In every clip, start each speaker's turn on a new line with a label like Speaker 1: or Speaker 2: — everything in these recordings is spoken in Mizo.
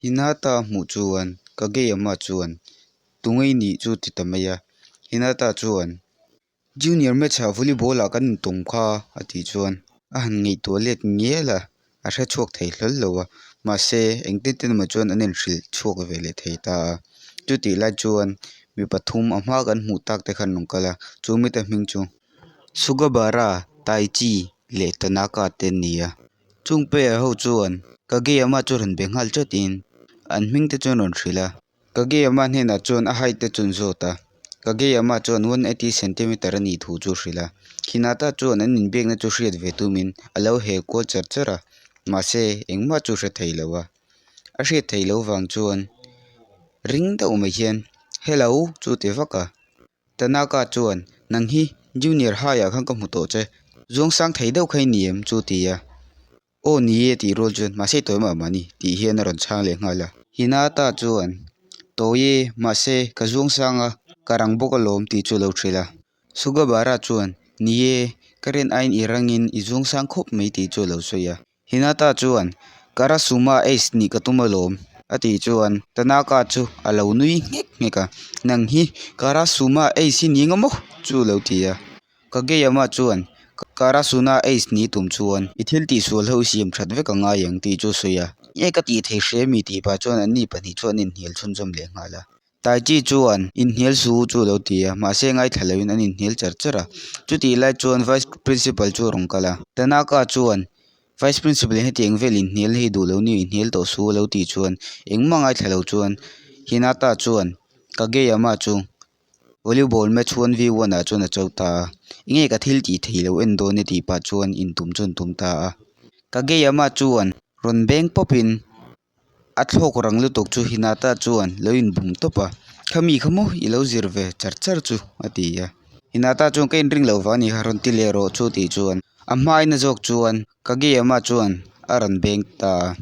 Speaker 1: Hinata a hmuh chuan Kageyama chuan, Tunge i nih chu ti ta mai a. Hinata chuan, Junior match ah volleyball ah kan intawm kha a tih chuan a han ngaihtuah let ngial a, a hre chhuak thei hlawl lo a. Mahse, engtin tin emaw chuan an inhrilh chhuak ve leh thei ta a. Chutih lai chuan mi pathum a hma kan hmuh tak te kha an rawn kal a, chu mite hming chu Sugabara, Taichi leh Tanaka te an ni a. Chung player ho chuan Kageyama chu rawn be nghal chatin an hming te chu an rawn hrilh a. Kageyama hnenah chuan a height te chu an zawt a, Kageyama chuan 180 centimeter a nih thu chu a hrilh a. Hinata chuan an inbiakna chu hriat ve tumin a lo hel kual char char a, mahse engmah chu hre thei lo a. A hriat theih loh vang chuan ring deuh mai hian Hello chu ti vak a. Tanaka chuan, Nang hi Junior High ah khan ka hmu tawh che, zuangsang thei deuh kha i ni em? chu a ti a. Aw ni e tih rual chuan, Mahse i tawi mah mah ni tih hian a rawn chhang leh nghal a. Hinata chuan, Tawi e, mahse ka zuangsang a, ka rang bawk alawm tih chu a lo hrilh a. Sugabara chuan, Ni e, ka rin aiin i rangin i zuangsang khawp mai tih chu a lo sawi a. Hinata chuan, Karasuma Ace nih ka tum alawm, a tih chuan Tanaka chu a lo nui nghek nghek a, Nang hi Karasuma Ace hi ni nga maw? chu a lo ti a. Kageyama chuan, Karasuna Ace ni tum chuan i thil tihsual ho i siam that vek a ngai ang tih chu a sawi a. Nge ka tih thei hre mi tih pah chuan anni pahnih chuan an inhnial chhunzawm leh nghal a. Taichi chuan inhnial su chu a lo ti a, mahse ngaithla loin an inhnial char char a. Chutih lai chuan Vice Principal chu a rawn kal a. Tanaka chuan Vice Principal in hetiang vel inhnial hi duh lo ni inhnial tawh su a lo tih chuan engmah ngaithla lo chuan Hinata chuan Kageyama chu volleyball match 1v1 ah chuan a cho ta a. Enge ka thil tih theih lo en dawn e tih pah chuan intum chu an tum ta a. Kageyama chuan rawn beng pawpin A thlawk rang lutuk chu Hinata chuan lo inbum tawp a, Khami kha maw i lo zir ve char char chu a ti a. Hinata chuan ka inring loh vang a ni kha rawn ti leh rawh chu tih chuan a hmaina zawk chuan Kageyama chuan a rawn beng ta a.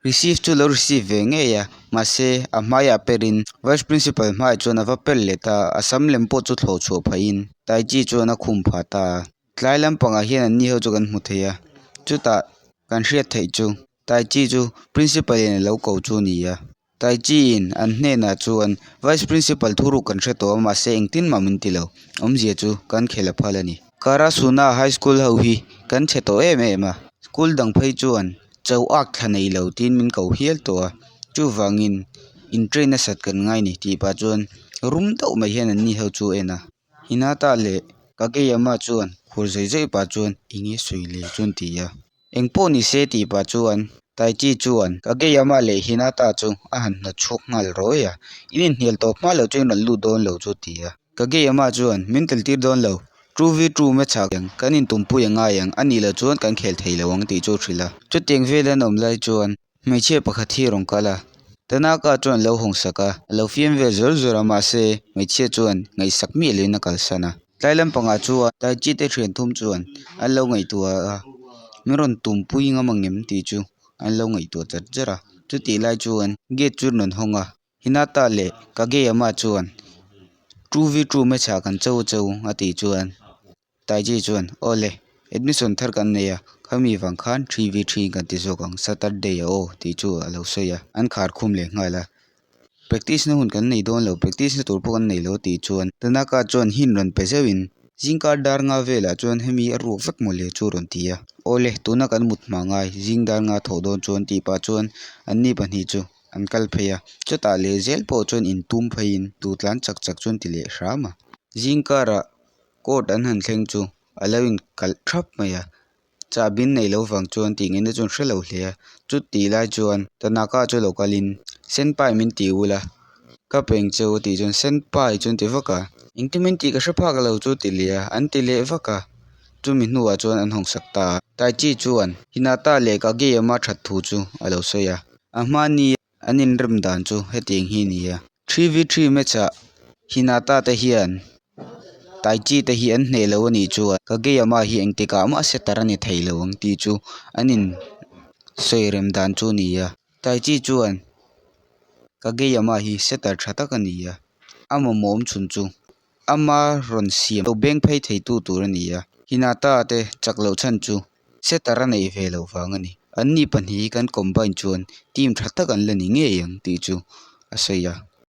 Speaker 1: Receive chu lo receive ve ngei a, mahse a hmaiah perin Vice Principal hmaiah chuan a va per leh ta a, a sam lem pawh chu thlawh chhuah phahin Taichi chuan a khum phah ta a. Tlai lampangah hian anni ho chu kan hmu thei a, chutah kan hriat theih chu Taichi chu Principal in a lo ko chu a ni a. Taichi in an hnenah chuan Vice Principal thuruk kan hre tawh a mahse engtin mah min ti lo. Awmzia chu kan khel a phal a ni. Karasuna High School ho hi kan chhe tawh em em a, school dang phei chuan cho ak thla nei lo tiin min ko hial tawh a, chuvangin in train nasat kan ngai ni tih pah chuan rum deuh mai hian anni ho chu a en a. Hinata leh Kageyama chuan khur zawi zawi pah chuan eng nge sawi le chuan ti a. Eng pawh ni se tih pah chuan Taichi chuan Kageyama leh Hinata chu a han hnawt chhuak nghal rawih a, in inhnial tawp hma loh chuan in rawn lut dawn lo chu ti a. Kageyama chuan min tel tir dawn lo, two v two match ah kan intumpui a ngai ang, a nih loh chuan kan khel thei lo ang tih chu a hrilh a. Chutiang vel an awm lai chuan Hmeichhia pakhat hi a rawn kal a, Tanaka chuan a lo hawng sak a, a lo fiam vel zawr zawr a mahse hmeichhia chuan ngaihsak miah loin a kalsan a. Tlai lampangah chuan Taichi te thian thum chuan an lo ngaihtuah a, min rawn tumpui ngam ang em tih chu an lo ngaihtuah char char a. Chutih lai chuan gate chu an rawn hawng a, Hinata leh Kageyama chuan two v two match ah kan cho cho a tih chuan Taiji chuan, Aw le, admission thar kan nei a, khami vang khan 3v3 kan ti zawk ang, Saturday ah aw tih chu a lo sawi a, an khar khum leh nghal a. Practice na hun kan nei dawn lo, practice na tur pawh kan nei lo tih chuan Tanaka chuan hint rawn pe zeuhin, Zingkar dar nga velah chuan hemi a ruak vek mawle chu rawn ti a. Aw le, tuna kan mut hma ngai, zing dar nga thawh dawn chuan tih pah chuan anni pahnih chu an kal phei a, chutah leh zel pawh chuan intum pheiin tu tlan chak chak chuan ti leh hram a. Zingkarah Court an han thleng chu a lo inkalh thap mai a, chahbi an neih loh vang chuan tih ngaihna chu an hre lo hle a, chutih lai chuan Tanaka chu lo kalin Senpai min ti ula ka peng che u tih chuan Senpai chu an ti vak a, engtin min tih ka hre phak lo chu ti leh a, an ti leh vak a, chumi hnuah chuan an hawng sak ta a. Taichi chuan Hinata leh Kageyama that thu chu a lo sawi a, a hmani an inrem dan chu hetiang hi a ni a. 3v3 match ah Hinata te hian Taichi te hi an hneh lo a nih chuan Kageyama hi engtikah mah setter a ni thei lo ang tih chu an in sawi rem dan chu a ni a. Taichi chuan Kageyama hi setter tha tak a ni a, a mamawh awm chhun chu ama rawn siam lo beng phei theitu tur a ni a. Hinata te chak loh chhan chu setter a neih ve loh vang a ni. Anni pahnih hi kan combine chuan team tha tak an la ni ngei ang tih chu a sawi a.